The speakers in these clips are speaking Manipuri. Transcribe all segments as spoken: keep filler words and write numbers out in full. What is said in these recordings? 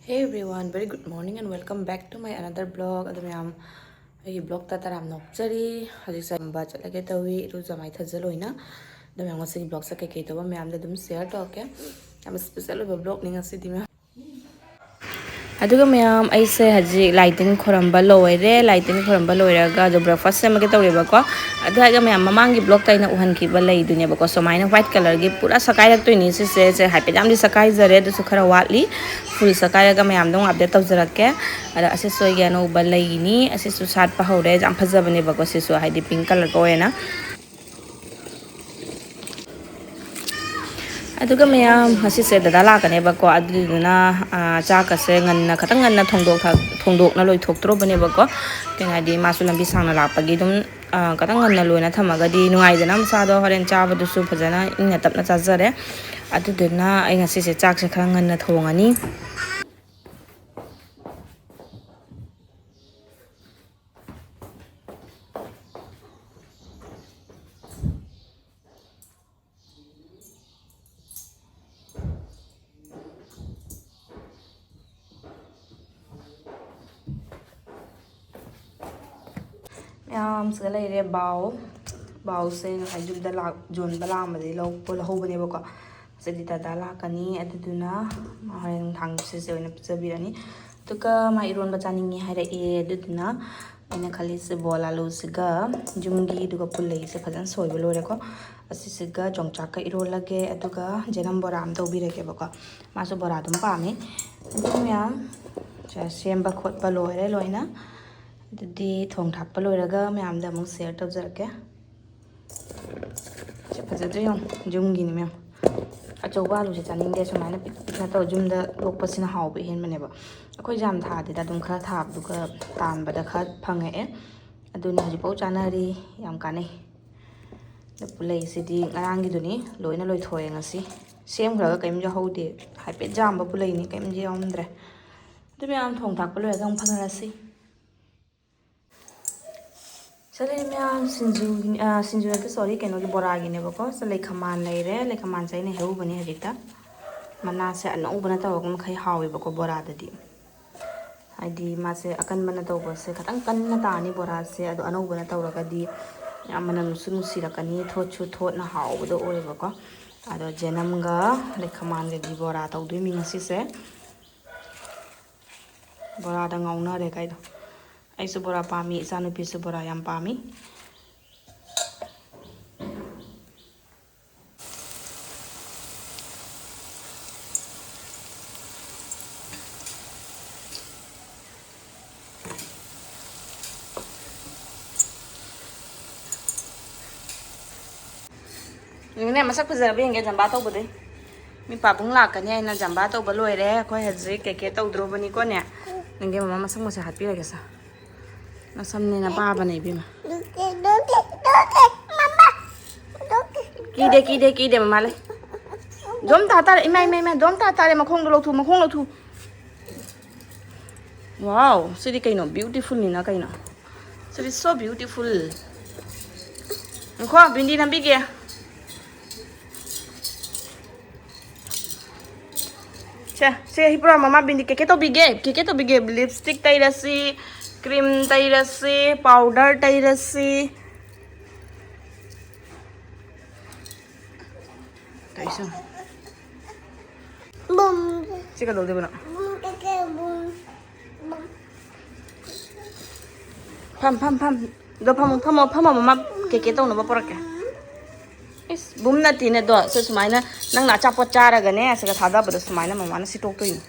Hey everyone, very good morning and welcome back to my another vlog. ꯑꯗꯨ ꯃꯌꯥꯝ, ꯑꯩꯒꯤ vlogꯇ ꯇꯔꯥꯝꯅ ꯑꯣꯛꯆꯔꯤ꯫ ꯍꯧꯖꯤꯛꯁꯦ ꯆꯝꯕ ꯆꯠꯂꯒꯦ ꯇꯧꯏ, ꯏꯔꯨꯖ ꯃꯥꯏꯊꯖ ꯂꯣꯏꯅ꯫ ꯑꯗꯨ ꯃꯌꯥꯝ, ꯉꯁꯤꯒꯤ vlogꯁꯦ ꯀꯩꯀꯩ ꯇꯧꯕ ꯃꯌꯥꯝꯗ ꯑꯗꯨꯝ share ꯇꯧꯔꯛꯀꯦ꯫ ꯌꯥꯝ special ꯑꯣꯏꯕ vlogꯅꯤ ꯉꯁꯤꯗꯤ ꯃꯌꯥꯝ꯫ ꯑꯗꯨꯒ ꯃꯌꯥꯝ, ꯑꯩꯁꯦ ꯍꯧꯖꯤꯛ ꯂꯥꯏ ꯇꯤꯟ ꯈꯣꯏꯔꯝꯕ ꯂꯣꯏꯔꯦ꯫ ꯂꯥꯏ ꯇꯤꯟ ꯈꯣꯏꯔꯝꯕ ꯂꯣꯏꯔꯒ ꯑꯗꯨ breakfast ꯁꯦꯝꯃꯒꯦ ꯇꯧꯔꯦꯕꯀꯣ꯫ ꯑꯗꯨ ꯍꯥꯏꯔꯒ ꯃꯌꯥꯝ, ꯃꯃꯥꯡꯒꯤ vlogꯇ ꯑꯩꯅ ꯎꯍꯟꯈꯤꯕ ꯂꯩꯗꯨꯅꯦꯕꯀꯣ, ꯁꯨꯃꯥꯏꯅ white colourꯒꯤ ꯄꯨꯔꯥ ꯁꯀꯥꯏꯔꯛꯇꯣꯏꯅꯤ ꯁꯤꯁꯦ꯫ ꯁꯦ ꯍꯥꯏꯐꯦꯠ ꯌꯥꯝꯗꯤ ꯁꯀꯥꯏꯖꯔꯦ, ꯑꯗꯨꯁꯨ ꯈꯔ ꯋꯥꯠꯂꯤ꯫ Full ꯁꯀꯥꯏꯔꯒ ꯃꯌꯥꯝꯗ ꯑꯃꯨꯛ update ꯇꯧꯖꯔꯛꯀꯦ꯫ ꯑꯗ ꯑꯁꯤꯁꯨ ꯑꯩꯒꯤ ꯑꯅꯧꯕ ꯂꯩꯅꯤ꯫ ꯑꯁꯤꯁꯨ ꯁꯥꯠꯄ ꯍꯧꯔꯦ꯫ ꯌꯥꯝ ꯐꯖꯕꯅꯦꯕꯀꯣ ꯁꯤꯁꯨ, ꯍꯥꯏꯗꯤ pink colourꯒ ꯑꯣꯏꯅ꯫ ꯑꯗꯨꯒ ꯃꯌꯥꯝ, ꯉꯁꯤꯁꯦ ꯗꯗꯥ ꯂꯥꯛꯀꯅꯦꯕꯀꯣ, ꯑꯗꯨꯗꯨꯅ, ꯑꯥ, ꯆꯥꯛꯀꯁꯦ ꯉꯟꯅ, ꯈꯇꯪ ꯉꯟꯅ ꯊꯣꯡꯗꯣꯛ-, ꯊꯣꯡꯗꯣꯛꯅ ꯂꯣꯏꯊꯣꯛꯇ꯭ꯔꯣꯕꯅꯦꯕꯀꯣ꯫ ꯀꯩꯅꯣ ꯍꯥꯏꯗꯤ, ꯃꯥꯁꯨ ꯂꯝꯕꯤ ꯁꯥꯡꯅ ꯂꯥꯛꯄꯒꯤ ꯑꯗꯨꯝ, ꯑꯥ, ꯈꯇꯪ ꯉꯟꯅ ꯂꯣꯏꯅ ꯊꯝꯃꯒꯗꯤ ꯅꯨꯡꯉꯥꯏꯗꯅ, ꯃꯁꯥꯗꯣ ꯍꯣꯔꯦꯟ ꯆꯥꯕꯗꯨꯁꯨ ꯐꯖꯅ ꯏꯪꯅ ꯇꯞꯅ ꯆꯥꯖꯔꯦ꯫ ꯑꯗꯨꯗꯨꯅ ꯑꯩ ꯉꯁꯤꯁꯦ ꯆꯥꯛꯁꯦ ꯈꯔ ꯉꯟꯅ ꯊꯣꯡꯉꯅꯤ꯫ ꯃꯌꯥꯝ, ꯁꯤꯗ ꯂꯩꯔꯦ ꯕꯥꯎ꯫ ꯕꯥꯎꯁꯦ ꯉꯁꯥꯏ ꯌꯨꯝꯗ ꯂꯥꯛ-, ꯌꯣꯟꯕ ꯂꯥꯛꯑꯝꯕꯗꯒꯤ ꯂꯧ-, ꯂꯧꯍꯧꯕꯅꯦꯕꯀꯣ꯫ ꯉꯁꯤꯗꯤ ꯗꯗꯥ ꯂꯥꯛꯀꯅꯤ, ꯑꯗꯨꯗꯨꯅ ꯃꯥ ꯍꯣꯔꯦꯟ ꯅꯨꯡꯗꯥꯡ ꯁꯤꯁꯦ ꯑꯣꯏꯅ ꯄꯤꯖꯕꯤꯔꯅꯤ꯫ ꯑꯗꯨꯒ ꯃꯥ ꯏꯔꯣꯟꯕ ꯆꯥꯅꯤꯡꯉꯦ ꯍꯥꯏꯔꯛꯑꯦ, ꯑꯗꯨꯗꯨꯅ ꯑꯩꯅ ꯈꯜꯂꯤꯁꯦ ꯕꯣꯜ ꯑꯥꯂꯨꯁꯤꯒ ꯌꯨꯝꯒꯤ, ꯑꯗꯨꯒ ꯄꯨꯂꯩꯁꯦ ꯐꯖꯅ ꯁꯣꯏꯕ ꯂꯣꯏꯔꯦꯀꯣ꯫ ꯑꯁꯤꯁꯤꯒ ꯌꯣꯡꯆꯥꯛꯀ ꯏꯔꯣꯜꯂꯒꯦ, ꯑꯗꯨꯒ ꯖꯦꯅꯝ ꯕꯣꯔꯥ ꯑꯃ ꯇꯧꯕꯤꯔꯒꯦꯕꯀꯣ꯫ ꯃꯥꯁꯨ ꯕꯣꯔꯥ ꯑꯗꯨꯝ ꯄꯥꯝꯃꯤ꯫ ꯑꯗꯨ ꯃꯌꯥꯝ, ꯁꯦ-, ꯁꯦꯝꯕ ꯈꯣꯠꯄ ꯂꯣꯏꯔꯦ ꯂꯣꯏꯅ꯫ ꯑꯗꯨꯗꯤ ꯊꯣꯡ ꯊꯥꯛꯄ ꯂꯣꯏꯔꯒ ꯃꯌꯥꯝꯗ ꯑꯃꯨꯛ share ꯇꯧꯖꯔꯛꯀꯦ꯫ ꯁꯤ ꯐꯖꯗ꯭ꯔꯥ ꯌꯦꯡꯉꯨ, ꯌꯨꯝꯒꯤꯅꯤ ꯃꯌꯥꯝ꯫ ꯑꯆꯧꯕ ꯑꯥꯂꯨꯁꯦ ꯆꯥꯅꯤꯡꯗꯦ, ꯁꯨꯃꯥꯏꯅ ꯄꯤꯛ ꯄꯤꯛꯅ ꯇꯧꯔ ꯌꯨꯝꯗ ꯂꯣꯛꯄꯁꯤꯅ ꯍꯥꯎꯕ ꯍꯦꯟꯕꯅꯦꯕ꯫ ꯑꯩꯈꯣꯏꯁꯨ ꯌꯥꯝ ꯊꯥꯗꯦꯗ, ꯑꯗꯨꯝ ꯈꯔ ꯊꯥꯕꯗꯨꯒ ꯇꯥꯟꯕꯗ ꯈꯔ ꯐꯪꯉꯛꯑꯦ꯫ ꯑꯗꯨꯅ ꯍꯧꯖꯤꯛꯐꯥꯎ ꯆꯥꯅꯔꯤ, ꯌꯥꯝ ꯀꯥꯟꯅꯩ꯫ ꯑꯗ ꯄꯨꯂꯩꯁꯤꯗꯤ ꯉꯔꯥꯡꯒꯤꯗꯨꯅꯤ, ꯂꯣꯏꯅ ꯂꯣꯏꯊꯣꯛꯑꯦ ꯉꯁꯤ꯫ ꯁꯦꯝꯈ꯭ꯔꯒ ꯀꯔꯤꯝ ꯌꯥꯎꯍꯧꯗꯦ, ꯍꯥꯏꯐꯦꯠ ꯌꯥꯝꯕ ꯄꯨꯂꯩꯅꯤ, ꯀꯔꯤꯝ ꯌꯥꯎꯔꯝꯗ꯭ꯔꯦ꯫ ꯑꯗꯨ ꯃꯌꯥꯝ ꯊꯣꯡ ꯊꯥꯛꯄ ꯂꯣꯏꯔꯒ ꯑꯃꯨꯛ ꯐꯪꯅꯔꯁꯤ꯫ ꯆꯠꯂꯦ ꯃꯌꯥꯝ, ꯁꯤꯡꯖꯨ, ꯑ, ꯁꯤꯡꯖꯨ ꯅꯠꯇꯦ, sorry, ꯀꯩꯅꯣꯒꯤ ꯕꯣꯔꯥꯒꯤꯅꯦꯕꯀꯣ꯫ ꯁꯤꯗ ꯂꯩꯈꯃꯥꯟ ꯂꯩꯔꯦ, ꯂꯩꯈꯃꯥꯟꯁꯦ ꯑꯩꯅ ꯍꯦꯛꯎꯕꯅꯦ ꯍꯧꯖꯤꯛꯇ꯫ ꯃꯅꯥꯁꯦ ꯑꯅꯧꯕꯅ ꯇꯧꯔꯒ ꯃꯈꯩ ꯍꯥꯎꯋꯦꯕꯀꯣ ꯕꯣꯔꯥꯗꯗꯤ꯫ ꯍꯥꯏꯗꯤ ꯃꯥꯁꯦ ꯑꯀꯟꯕꯅ ꯇꯧꯕꯁꯦ ꯈꯤꯇꯪ ꯀꯟꯅ ꯇꯥꯅꯤ ꯕꯣꯔꯥꯁꯦ, ꯑꯗꯣ ꯑꯅꯧꯕꯅ ꯇꯧꯔꯒꯗꯤ ꯌꯥꯝ ꯃꯅꯝꯁꯨ ꯅꯨꯡꯁꯤꯔꯛꯀꯅꯤ, ꯊꯣꯠꯁꯨ ꯊꯣꯠꯅ ꯍꯥꯎꯕꯗꯣ ꯑꯣꯏꯌꯦꯕꯀꯣ꯫ ꯑꯗꯣ ꯖꯦꯅꯝꯒ ꯂꯩꯈꯃꯥꯟꯒꯒꯤ ꯕꯣꯔꯥ ꯇꯧꯗꯣꯏꯅꯤ ꯉꯁꯤꯁꯦ꯫ ꯕꯣꯔꯥꯗ ꯉꯥꯎꯅꯔꯦ ꯀꯥꯏꯗꯣ꯫ ꯑꯩꯁꯨ ꯕꯣꯔꯥ ꯄꯥꯝꯃꯤ, ꯏꯆꯥꯅꯨꯄꯤꯁꯨ ꯕꯣꯔꯥ ꯌꯥꯝ ꯄꯥꯝꯃꯤ꯫ ꯌꯦꯡꯉꯨꯅꯦ, ꯃꯁꯛ ꯐꯖꯔꯕ ꯌꯦꯡꯒꯦ ꯖꯝꯕꯥ ꯇꯧꯕꯗꯩ꯫ ꯃꯤ ꯄꯥꯕꯨꯡ ꯂꯥꯛꯀꯅꯤ ꯍꯥꯏꯅ ꯖꯝꯕꯥ ꯇꯧꯕ ꯂꯣꯏꯔꯦ꯫ ꯑꯩꯈꯣꯏ ꯍꯧꯖꯤꯛ ꯀꯩꯀꯩ ꯇꯧꯗ꯭ꯔꯣꯕꯅꯤꯀꯣꯅꯦ꯫ ꯌꯦꯡꯒꯦ ꯃꯃꯥ ꯃꯁꯛ ꯃꯁꯛ ꯍꯥꯠꯄꯤꯔꯒꯦ ꯁꯥ꯫ ꯅꯁꯝꯅꯦꯅ ꯄꯥꯕꯅꯦ ꯏꯕꯦꯝꯃ꯫ ꯀꯤꯗꯦ, ꯀꯤꯗꯦ, ꯀꯤꯗꯦ ꯃꯃꯥ ꯂꯩ꯫ ꯗꯣꯝ ꯇꯥ ꯇꯥꯔꯦ꯫ ꯏꯃꯥ, ꯏꯃꯥ, ꯏꯃꯥ, ꯗꯣꯝ ꯇꯥ ꯇꯥꯔꯦ꯫ ꯃꯈꯣꯡꯗꯣ ꯂꯧꯊꯣꯛ, ꯃꯈꯣꯡ ꯂꯧꯊꯣꯛ꯫ Wow, ꯁꯤꯗꯤ ꯀꯩꯅꯣ? Beautifulꯅꯤꯅ ꯀꯩꯅꯣ? ꯁꯤꯗꯤ so beautiful꯫ ꯉꯥꯏꯈꯣ, ꯕꯤꯟꯗꯤ ꯅꯝꯕꯤꯒꯦ꯫ ꯁꯦ, ꯁꯦ, ꯍꯤꯞꯄꯨꯔꯣ, ꯃꯃꯥ ꯕꯤꯟꯗꯤ ꯀꯦꯀꯦ ꯇꯧꯕꯤꯒꯦ, ꯀꯦꯀꯦ ꯇꯧꯕꯤꯒꯦ꯫ Lipstick ꯇꯩꯔꯁꯤ, cream ꯇꯩꯔꯁꯤ, powder ꯇꯩꯔꯁꯤ꯫ ꯇꯩꯁꯨ꯫ ꯕꯨꯝ꯫ ꯁꯤ ꯀꯩꯗꯧꯗꯣꯏꯕꯅꯣ? ꯕꯨꯝ, ꯀꯦꯀꯦ, ꯕꯨꯝ, ꯕꯨꯝ꯫ ꯐꯝ, ꯐꯝ, ꯐꯝ꯫ ꯑꯗꯣ ꯐꯝꯃꯣ, ꯐꯝꯃꯣ, ꯐꯝꯃꯣ, ꯃꯃꯥ ꯀꯦꯀꯦ ꯇꯧꯅꯕ ꯄꯨꯔꯛꯀꯦ꯫ ꯏꯁ, ꯕꯨꯝ ꯅꯠꯇꯦꯅꯦ ꯑꯗꯣ꯫ ꯁꯤ ꯁꯨꯃꯥꯏꯅ ꯅꯪꯅ ꯑꯆꯥꯄꯣꯠ ꯆꯥꯔꯒꯅꯦ, ꯁꯤꯒ ꯊꯥꯗꯕꯗꯣ ꯁꯨꯃꯥꯏꯅ ꯃꯃꯥꯅ ꯁꯤꯠꯇꯣꯛꯇꯣꯏꯅꯤ꯫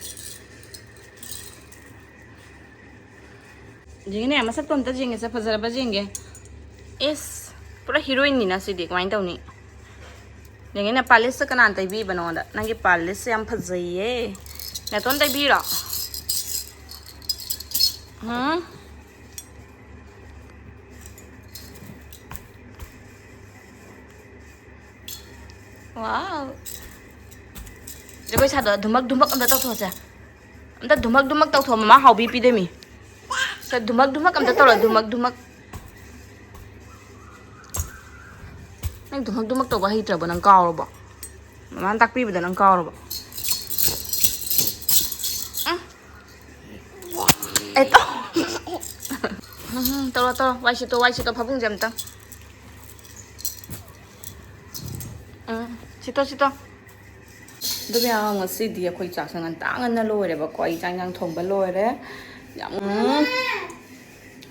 ꯌꯦꯡꯉꯤꯅꯦ, ꯃꯁꯛꯇꯣ ꯑꯝꯇ ꯌꯦꯡꯒꯦꯁꯦ, ꯐꯖꯔꯕ ꯌꯦꯡꯒꯦ꯫ ꯏꯁ, ꯄꯨꯔꯥ heroineꯅꯤꯅ ꯁꯤꯗꯤ, ꯀꯃꯥꯏꯅ ꯇꯧꯅꯤ? ꯌꯦꯡꯉꯤꯅꯦ, ꯄꯥꯂꯤꯁꯁꯦ ꯀꯅꯥꯅ ꯇꯩꯕꯤꯕ ꯅꯉꯣꯟꯗ? ꯅꯪꯒꯤ ꯄꯥꯂꯤꯁꯁꯦ ꯌꯥꯝ ꯐꯖꯩꯌꯦ꯫ ꯅꯥꯇꯣꯟ ꯇꯩꯕꯤꯔꯣ? ꯎꯝ? Wow꯫ ꯖꯒꯣꯏ ꯁꯥꯗꯣ ꯙꯨꯃꯛ ꯙꯨꯃꯛ ꯑꯝꯇ ꯇꯧꯊꯣꯛꯑꯁꯦ꯫ ꯑꯝꯇ ꯙꯨꯃꯛ ꯙꯨꯃꯛ ꯇꯧꯊꯣꯛꯑꯣ, ꯃꯃꯥ ꯍꯥꯎꯕꯤ ꯄꯤꯗꯣꯏꯃꯤ꯫ ꯁꯦ, ꯙꯨꯃꯛ ꯙꯨꯃꯛ ꯑꯝꯇ ꯇꯧꯔꯣ, ꯙꯨꯃꯛ ꯙꯨꯃꯛ꯫ ꯅꯪ ꯙꯨꯃꯛ ꯙꯨꯃꯛ ꯇꯧꯕ ꯍꯩꯇ꯭ꯔꯕꯣ? ꯅꯪ ꯀꯥꯎꯔꯕꯣ? ꯃꯃꯥꯅ ꯇꯥꯛꯄꯤꯕꯗ ꯅꯪ ꯀꯥꯎꯔꯕꯣ? ꯑꯦ, ꯇꯧ꯫ ꯎꯝ, ꯇꯧꯔꯣ, ꯇꯧꯔꯣ꯫ ꯋꯥꯏ ꯁꯤꯠꯇꯣ, ꯋꯥꯏ ꯁꯤꯠꯇꯣ, ꯐꯃꯨꯡꯁꯦ ꯑꯝꯇꯪ꯫ ꯎꯝ, ꯁꯤꯠꯇꯣ, ꯁꯤꯠꯇꯣ꯫ ꯑꯗꯨ ꯃꯌꯥꯝ, ꯉꯁꯤꯗꯤ ꯑꯩꯈꯣꯏ ꯆꯥꯛꯁꯦ ꯉꯟꯇꯥ ꯉꯟꯅ ꯂꯣꯏꯔꯦꯕꯀꯣ꯫ ꯑꯩ ꯆꯥꯛ ꯏꯟꯖꯥꯡ ꯊꯣꯡꯕ ꯂꯣꯏꯔꯦ꯫ ꯌꯥꯝ, ꯎꯝ꯫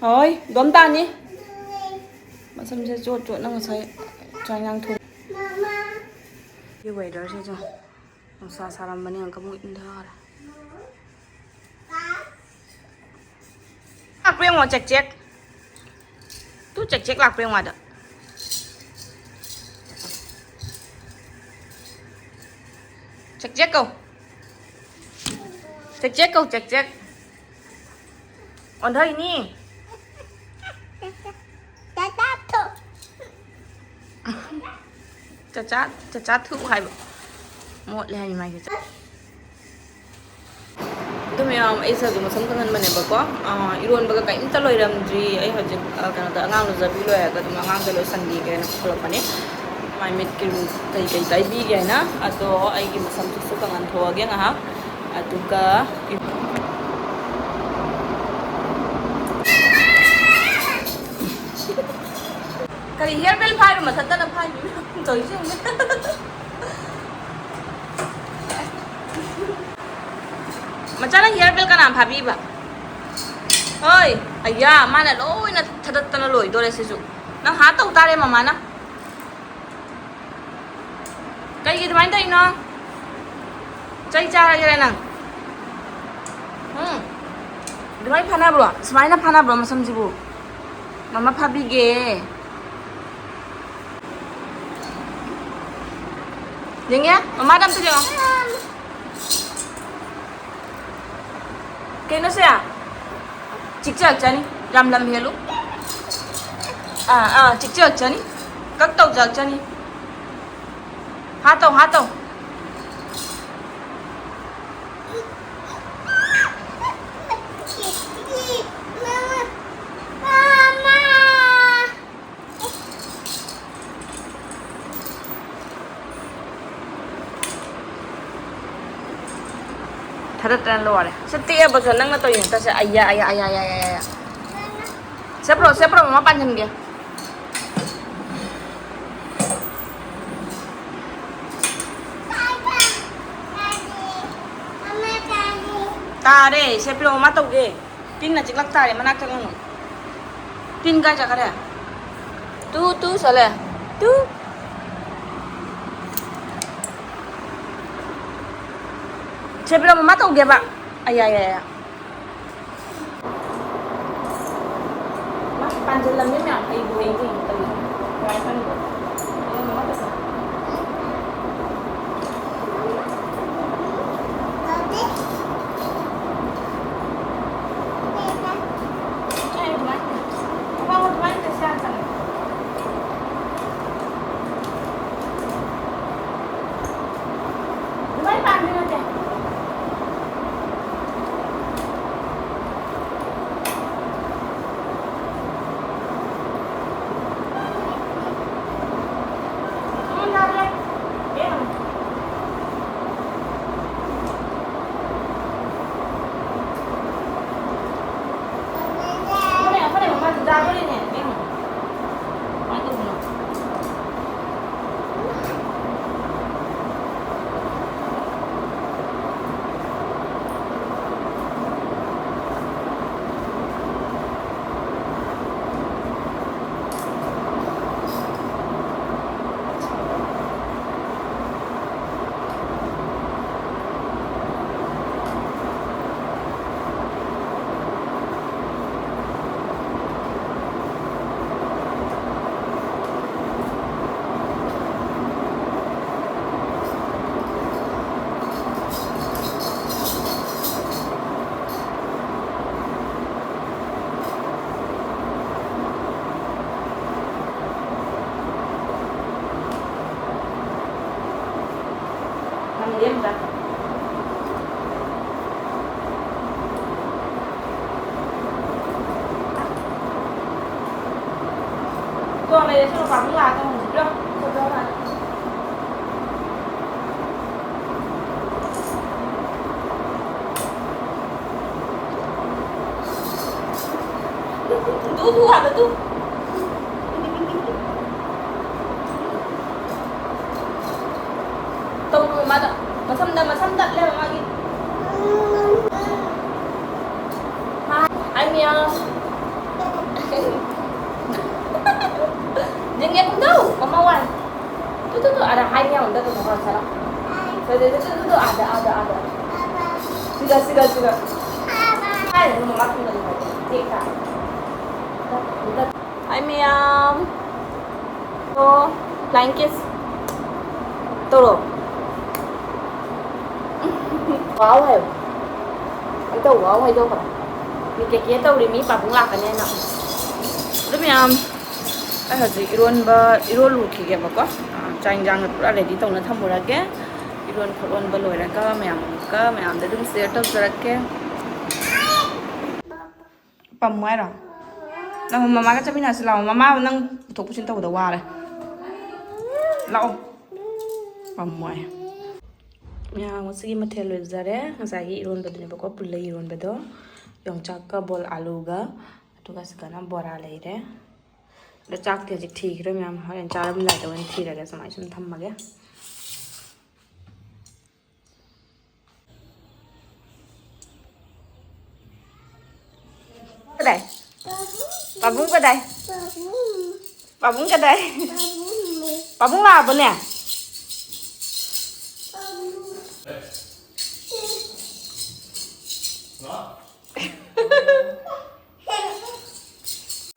ꯍꯣꯏ, ꯗꯣꯝ ꯇꯥꯅꯤ꯫ ꯃꯁꯝꯁꯦ ꯆꯣꯠ ꯆꯣꯠꯅ ꯉꯁꯥꯏ ꯆꯥꯛ ꯏꯟꯖꯥꯡ ꯊꯣꯡ-, ꯁꯤ weatherꯁꯤꯁꯨ ꯅꯨꯡꯁꯥ ꯁꯥꯔꯝꯕꯅꯦ, ꯑꯃꯨꯛꯀ ꯑꯃꯨꯛ ꯏꯪꯊꯔꯦ꯫ ꯂꯥꯛꯄ꯭ꯔꯥ ꯌꯦꯡꯉꯣ, check check. Two check check ꯂꯥꯛꯄ꯭ꯔꯥ ꯌꯦꯡꯉꯣ ꯑꯗ꯫ ꯆꯦꯛ ꯆꯦꯛ ꯀꯧ꯫ ꯆꯦꯛ ꯆꯦꯛ ꯀꯧ, ꯆꯦꯛ ꯆꯦꯛ꯫ ꯑꯣꯟꯊꯩꯅꯤ꯫ ꯆꯆꯥ, ꯆꯆꯥ ꯊꯨ ꯍꯥꯏꯕ꯫ ꯃꯣꯠꯂꯦ ꯍꯥꯏꯅꯤ ꯃꯥꯏꯁꯦ꯫ ꯑꯗꯨ ꯃꯌꯥꯝ, ꯑꯩꯁꯦ ꯍꯧꯖꯤꯛ ꯃꯁꯝ ꯀꯪꯍꯟꯕꯅꯦꯕꯀꯣ꯫ ꯑꯥ, ꯏꯔꯣꯟꯕꯒ ꯀꯩꯝꯇ ꯂꯣꯏꯔꯝꯗ꯭ꯔꯤ꯫ ꯑꯩ ꯍꯧꯖꯤꯛ, ꯑꯥ, ꯀꯩꯅꯣꯗ ꯑꯉꯥꯡ ꯂꯨꯖꯕꯤ ꯂꯣꯏꯔꯒ ꯑꯗꯨꯝ ꯑꯉꯥꯡꯗ ꯂꯣꯏꯁꯟꯕꯤꯒꯦꯅ ꯄꯨꯈꯠꯂꯛꯄꯅꯦ꯫ ꯃꯥꯏ ꯃꯤꯠꯀꯤ ꯀꯩꯀꯩ ꯇꯩꯕꯤꯒꯦ ꯍꯥꯏꯅ꯫ ꯑꯗꯣ ꯑꯩꯒꯤ ꯃꯁꯝꯁꯤꯁꯨ ꯀꯪꯍꯟꯊꯣꯛꯑꯒꯦ ꯉꯥꯏꯍꯥꯛ꯫ ꯑꯗꯨꯒ ꯀꯔꯤ hair band ꯐꯥꯏꯔꯣ ꯃꯊꯟꯇꯅ ꯐꯥꯏꯔꯤꯅꯣ? ꯇꯧꯔꯤꯁꯦ ꯌꯦꯡꯉꯨꯅꯦ꯫ ꯃꯆꯥ, ꯅꯪ hair band ꯀꯅꯥ ꯐꯥꯕꯤꯕ? ꯍꯣꯏ, ꯑꯌꯥ, ꯃꯥꯅ ꯂꯣꯏꯅ ꯊꯗꯠꯇꯅ ꯂꯣꯏꯗꯣꯔꯦ ꯁꯤꯁꯨ꯫ ꯅꯪ ꯍꯥ ꯇꯧ ꯇꯥꯔꯦ ꯃꯃꯥꯅ꯫ ꯀꯩꯒꯤ ꯑꯗꯨꯃꯥꯏꯅ ꯇꯧꯔꯤꯅꯣ? ꯆꯩ ꯆꯥꯔꯒꯦꯔꯥ ꯅꯪ? ꯎꯝ? ꯑꯗꯨꯃꯥꯏꯅ ꯐꯥꯅꯕ꯭ꯔꯣ? ꯁꯨꯃꯥꯏꯅ ꯐꯥꯅꯕ꯭ꯔꯣ ꯃꯁꯝꯁꯤꯕꯨ? ꯃꯃꯥ ꯐꯥꯕꯤꯒꯦ꯫ ꯌꯦꯡꯉꯦ? ꯃꯃꯥꯗ ꯑꯝꯇ ꯌꯦꯡꯉꯣ꯫ ꯀꯩꯅꯣꯁꯦ? ꯆꯤꯛꯆꯔꯛꯆꯅꯤ꯫ ꯌꯥꯝ ꯂꯝ ꯍꯦꯜꯂꯨ꯫ ꯑꯥ, ꯑꯥ, ꯆꯤꯛꯆꯔꯛꯆꯅꯤ꯫ ꯀꯛ ꯇꯧꯖꯔꯛꯆꯅꯤ꯫ ꯍꯥꯠꯇꯧ, ꯍꯥꯠꯇꯧ꯫ ꯅꯠꯇ꯭ꯔꯅ ꯂꯣꯏꯔꯦ꯫ ꯁꯤ ꯇꯦꯛꯑꯕꯁꯨ ꯅꯪꯅ ꯇꯧꯔꯤ ꯅꯠꯇ꯭ꯔꯁꯦ꯫ ꯑꯌꯥ, ꯑꯌꯥ, ꯑꯌꯥ, ꯑꯌꯥ, ꯑꯌꯥ, ꯑꯌꯥ꯫ ꯁꯦ ꯄ꯭ꯔꯣ, ꯁꯦ ꯄ꯭ꯔꯣ, ꯃꯃꯥ ꯄꯥꯟꯁꯤꯟꯒꯦ꯫ ꯇꯥꯔꯦ, ꯁꯦ ꯄ꯭ꯔꯣ, ꯃꯃꯥ ꯇꯧꯒꯦ꯫ ꯇꯤꯟꯅ ꯆꯤꯛꯂꯛ ꯇꯥꯔꯦ, ꯃꯅꯥꯛ ꯆꯪꯉꯨꯅꯨ꯫ ꯇꯤꯟ ꯀꯥꯏ ꯆꯠꯈꯔꯦ? ꯇꯨ, ꯇꯨ ꯆꯠꯂꯦ꯫ ꯇꯨ꯫ ꯁꯦ ꯄ꯭ꯔꯣ, ꯃꯃꯥ ꯇꯧꯒꯦꯕ꯫ ꯑꯌꯥ, ꯑꯌꯥ, ꯑꯌꯥ꯫ ꯃꯥ ꯄꯥꯟꯁꯤꯜꯂꯝꯃꯦ ꯃꯌꯥꯝ, ꯍꯩꯕꯨ ꯍꯩꯅꯦ ꯇꯧꯔꯤꯁꯦ꯫ ꯀꯃꯥꯏꯅ ꯈꯪꯉꯤꯕ? ꯑꯗꯨꯅ ꯃꯃꯥ ꯇꯧꯁꯜꯂꯝꯃꯦ꯫ ꯑꯦ, ꯑꯗꯨꯃꯥꯏꯅ, ꯑꯄꯥꯝꯕ ꯑꯗꯨꯃꯥꯏꯅ ꯇꯧꯁꯤ ꯌꯥꯗ꯭ꯔꯥ? ꯑꯗꯨꯃꯥꯏꯅ ꯄꯥꯟꯕꯤ ꯅꯠꯇꯦ꯫ ꯇꯨ, ꯇꯨ ꯍꯥꯏꯕ, ꯇꯨ꯫ ꯇꯧꯔꯣꯏ ꯃꯥꯗꯣ꯫ ꯃꯁꯝꯗ, ꯃꯁꯝ ꯇꯠꯂꯦꯕ ꯃꯥꯒꯤ꯫ ꯍꯥꯏ, ꯃꯤꯌꯥ꯫ ꯌꯦꯡꯒꯦ, ꯀꯨꯝꯊꯧ꯫ ꯃꯃꯥ ꯋꯥꯏ꯫ ꯇꯨ, ꯇꯨ, ꯇꯨ, ꯑꯗ ꯍꯥꯏ ꯃꯌꯥꯝꯗ ꯑꯗꯨꯝ ꯍꯣꯔꯁꯂꯣ꯫ ꯇꯨ, ꯇꯨ, ꯇꯨ, ꯇꯨ, ꯇꯨ, ꯑꯗ, ꯑꯗ, ꯑꯗ꯫ ꯁꯤꯗ, ꯁꯤꯗ, ꯁꯤꯗ꯫ ꯍꯥꯏ, ꯑꯗꯨꯝ ꯃꯃꯥ ꯊꯨꯡꯅꯗꯤ ꯐꯖꯩ꯫ ꯇꯦꯛ ꯇꯥꯏ꯫ ꯍꯥꯏ ꯃꯌꯥꯝ꯫ ꯑꯣ, flying kiss꯫ ꯇꯧꯔꯣ꯫ ꯋꯥꯎ ꯍꯥꯏꯌꯣ꯫ ꯑꯝꯇ ꯋꯥꯎ ꯍꯥꯏꯗꯣꯛꯈ꯭ꯔꯣ꯫ ꯃꯤ ꯀꯦꯀꯦ ꯇꯧꯔꯤ, ꯃꯤ ꯄꯥꯕꯨꯡ ꯂꯥꯛꯀꯅꯦꯅ꯫ ꯑꯗꯨ ꯃꯌꯥꯝ, ꯑꯩ ꯍꯧꯖꯤꯛ ꯏꯔꯣꯟꯕ, ꯏꯔꯣꯜꯂꯨꯈꯤꯒꯦꯕꯀꯣ꯫ ꯑꯥ, ꯆꯥꯛ ꯏꯟꯖꯥꯡ ꯄꯨꯔꯥ ready ꯇꯧꯅ ꯊꯝꯃꯨꯔꯒꯦ꯫ ꯏꯔꯣꯟ ꯈꯣꯠꯂꯣꯟꯕ ꯂꯣꯏꯔꯒ ꯃꯌꯥꯝ ꯑꯃꯨꯛꯀ ꯃꯌꯥꯝꯗ ꯑꯗꯨꯝ share ꯇꯧꯖꯔꯛꯀꯦ꯫ ꯄꯝꯃꯣ ꯍꯥꯏꯔꯣ? ꯅꯪ ꯃꯃꯥꯒ ꯆꯠꯃꯤꯟꯅꯁꯤ ꯂꯥꯛꯑꯣ꯫ ꯃꯃꯥ ꯅꯪ ꯄꯨꯊꯣꯛ ꯄꯨꯁꯤꯟ ꯇꯧꯕꯗ ꯋꯥꯔꯦ꯫ ꯂꯥꯛꯑꯣ꯫ ꯄꯝꯃꯣ ꯍꯥꯏ꯫ ꯃꯌꯥꯝ, ꯉꯁꯤꯒꯤ ꯃꯊꯦꯜ ꯂꯣꯏꯖꯔꯦ꯫ ꯉꯁꯥꯏꯒꯤ ꯏꯔꯣꯟꯕꯗꯨꯅꯦꯕꯀꯣ, ꯄꯨꯜꯂꯩ ꯏꯔꯣꯟꯕꯗꯣ꯫ ꯌꯣꯡꯆꯥꯛꯀ ꯕꯣꯜ ꯑꯥꯂꯨꯒ, ꯑꯗꯨꯒ ꯁꯤꯗꯅ ꯕꯣꯔꯥ ꯂꯩꯔꯦ꯫ ꯑꯗꯣ ꯆꯥꯛꯇꯤ ꯍꯧꯖꯤꯛ ꯊꯤꯈꯤꯔꯣꯏ ꯃꯌꯥꯝ, ꯍꯣꯔꯦꯟ ꯆꯥꯔꯝꯗꯥꯏꯗ ꯑꯣꯏꯅ ꯊꯤꯔꯒꯦ꯫ ꯁꯨꯃꯥꯏꯅ ꯁꯨꯝ ꯊꯝꯃꯒꯦ꯫ ꯀꯗꯥꯏ? ꯄꯥꯕꯨꯡ ꯀꯗꯥꯏ? ꯄꯥꯕꯨꯡ ꯀꯗꯥꯏ? ꯄꯥꯕꯨꯡ ꯂꯥꯛꯑꯕꯅꯦ?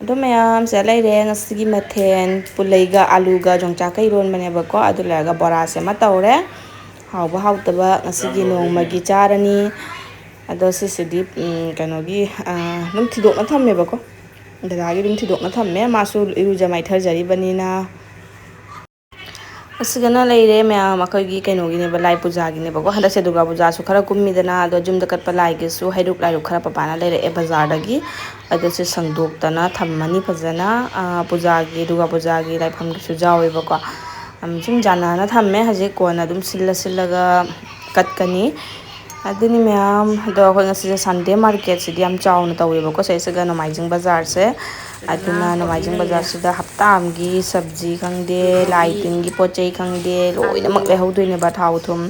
ꯑꯗꯣ ꯃꯌꯥꯝꯁꯦ ꯂꯩꯔꯦ ꯉꯁꯤꯒꯤ ꯃꯊꯦꯜ, ꯄꯨꯂꯩꯒ ꯑꯂꯨꯒ ꯌꯣꯡꯆꯥꯛꯀ ꯏꯔꯣꯟꯕꯅꯦꯕꯀꯣ꯫ ꯑꯗꯨ ꯂꯣꯏꯔꯒ ꯕꯣꯔꯥꯁꯦ ꯑꯃ ꯇꯧꯔꯦ꯫ ꯍꯥꯎꯕ ꯍꯥꯎꯇꯕ ꯉꯁꯤꯒꯤ ꯅꯣꯡꯃꯒꯤ ꯆꯥꯔꯅꯤ꯫ ꯑꯗꯣ ꯁꯤꯁꯤꯗꯤ, ꯎꯝ, ꯀꯩꯅꯣꯒꯤ, ꯑꯥ, ꯑꯗꯨꯝ ꯊꯤꯗꯣꯛꯅ ꯊꯝꯃꯦꯕꯀꯣ꯫ ꯗꯗꯥꯒꯤ ꯑꯗꯨꯝ ꯊꯤꯗꯣꯛꯅ ꯊꯝꯃꯦ꯫ ꯃꯥꯁꯨ ꯏꯔꯨꯖ ꯃꯥꯏꯊꯖꯔꯤꯕꯅꯤꯅ꯫ ꯑꯁꯤꯒꯅ ꯂꯩꯔꯦ ꯃꯌꯥꯝ, ꯑꯩꯈꯣꯏꯒꯤ ꯀꯩꯅꯣꯒꯤꯅꯦꯕ, ꯂꯥꯏ ꯄꯨꯖꯥꯒꯤꯅꯦꯕꯀꯣ꯫ ꯍꯟꯗꯛꯁꯦ ꯗꯨꯔꯒꯥ ꯄꯨꯖꯥꯁꯨ ꯈꯔ ꯀꯨꯝꯃꯤꯗꯅ, ꯑꯗꯣ ꯌꯨꯝꯗ ꯀꯠꯄ ꯂꯥꯏꯒꯤꯁꯨ ꯍꯩꯔꯨꯛ ꯂꯥꯏꯔꯨꯛ ꯈꯔ ꯄꯄꯥꯅ ꯂꯩꯔꯛꯑꯦ ꯕꯖꯥꯔꯗꯒꯤ꯫ ꯑꯗꯣ ꯁꯤ ꯁꯪꯗꯣꯛꯇꯅ ꯊꯝꯃꯅꯤ ꯐꯖꯅ꯫ ꯑꯥ, ꯄꯨꯖꯥꯒꯤ, ꯗꯨꯔꯒꯥ ꯄꯨꯖꯥꯒꯤ ꯂꯥꯏꯐꯝꯒꯤꯁꯨ ꯌꯥꯎꯋꯦꯕꯀꯣ꯫ ꯑꯝ, ꯁꯨꯝ ꯌꯥꯅꯅ ꯊꯝꯃꯦ꯫ ꯍꯧꯖꯤꯛ ꯀꯣꯟꯅ ꯑꯗꯨꯝ ꯁꯤꯜꯂ ꯁꯤꯜꯂꯒ ꯀꯠꯀꯅꯤ꯫ ꯑꯗꯨꯅꯤ ꯃꯌꯥꯝ, ꯑꯗꯣ ꯑꯩꯈꯣꯏ ꯉꯁꯤꯁꯦ ꯁꯟꯗꯦ ꯃꯥꯔꯀꯦꯠꯁꯤꯗꯤ ꯌꯥꯝ ꯆꯥꯎꯅ ꯇꯧꯋꯦꯕꯀꯣ ꯁꯤꯗꯩꯁꯤꯒ ꯅꯣꯡꯃꯥꯏꯖꯤꯡ ꯕꯖꯥꯔꯁꯦ꯫ ꯑꯗꯨꯅ ꯅꯣꯡꯃꯥꯏꯖꯤꯡ ꯕꯖꯥꯔꯁꯤꯗ ꯍꯞꯇꯥ ꯑꯃꯒꯤ ꯁꯕꯖꯤ ꯈꯪꯗꯦ, ꯂꯥꯏ ꯇꯤꯟꯒꯤ ꯄꯣꯠ ꯆꯩ ꯈꯪꯗꯦ, ꯂꯣꯏꯅꯃꯛ ꯂꯩꯍꯧꯗꯣꯏꯅꯦꯕ꯫ ꯊꯥꯎ ꯊꯨꯝ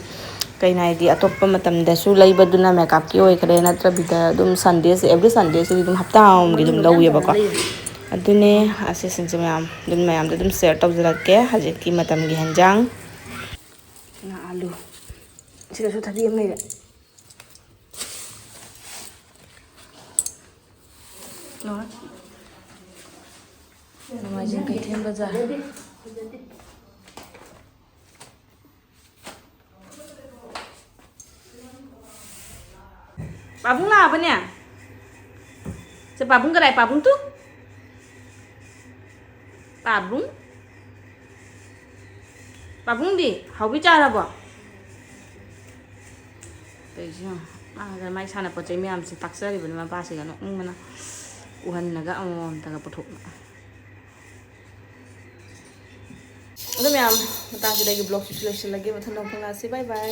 ꯀꯩꯅꯣ ꯍꯥꯏꯗꯤ ꯑꯇꯣꯞꯄ ꯃꯇꯝꯗꯁꯨ ꯂꯩꯕꯗꯨꯅ ꯃꯦꯀꯞꯀꯤ ꯑꯣꯏꯈ꯭ꯔꯦ, ꯅꯠꯇ꯭ꯔꯕꯤꯗ ꯑꯗꯨꯝ ꯁꯟꯗꯦꯁꯦ, ꯑꯦꯕ꯭ꯔꯤ ꯁꯟꯗꯦꯁꯤꯗꯤ ꯑꯗꯨꯝ ꯍꯞꯇꯥ ꯑꯃꯒꯤ ꯑꯗꯨꯝ ꯂꯧꯋꯦꯕꯀꯣ꯫ ꯑꯗꯨꯅꯦ ꯑꯁꯤꯁꯤꯡꯁꯦ ꯃꯌꯥꯝ ꯑꯗꯨꯝ ꯃꯌꯥꯝꯗ ꯑꯗꯨꯝ ꯁꯤꯌꯔ ꯇꯧꯖꯔꯛꯀꯦ ꯍꯧꯖꯤꯛꯀꯤ ꯃꯇꯝꯒꯤ ꯍꯦꯟꯖꯥꯡ꯫ ꯉꯥ ꯑꯥꯂꯨ꯫ ꯁꯤꯗꯁꯨ ꯊꯕꯤ ꯑꯃ ꯂꯩꯔꯦ꯫ ꯅꯣꯡꯃꯥꯏꯖꯤꯡ ꯀꯩꯊꯦꯜ ꯕꯖꯥꯔ꯫ ꯄꯥꯕꯨꯡ ꯂꯥꯛꯑꯕꯅꯦ? ꯁꯦ, ꯄꯥꯕꯨꯡ ꯀꯗꯥꯏ? ꯄꯥꯕꯨꯡ ꯇꯨ? ꯄꯥꯕꯨꯡ? ꯄꯥꯕꯨꯡꯗꯤ? ꯍꯥꯎꯕꯤ ꯆꯥꯔꯕꯣ? ꯇꯧꯔꯤꯁꯤ ꯌꯦꯡꯉꯣ꯫ ꯃꯥ ꯉꯁꯥꯏ ꯃꯥꯏ ꯁꯥꯟꯅꯄꯣꯠ ꯆꯩ ꯃꯌꯥꯝꯁꯦ ꯇꯥꯛꯆꯔꯤꯕꯅꯤ ꯃꯄꯥꯁꯤꯒ ꯅꯣꯛꯅꯤꯡꯕꯅ꯫ ꯎꯍꯟꯂꯒ ꯑꯃꯃꯝꯇꯒ ꯄꯨꯊꯣꯛꯅ꯫ ꯑꯗꯨ ꯃꯌꯥꯝ ꯃꯇꯥꯡꯁꯤꯗ ꯑꯩꯒꯤ ꯕ꯭ꯂꯣꯛꯁꯤꯁꯨ ꯂꯣꯏꯁꯤꯜꯂꯒꯦ꯫ ꯃꯊꯪꯗ ꯑꯃꯨꯛ ꯐꯪꯉꯛꯑꯁꯤ꯫ ꯕꯥꯏ ꯕꯥꯏ꯫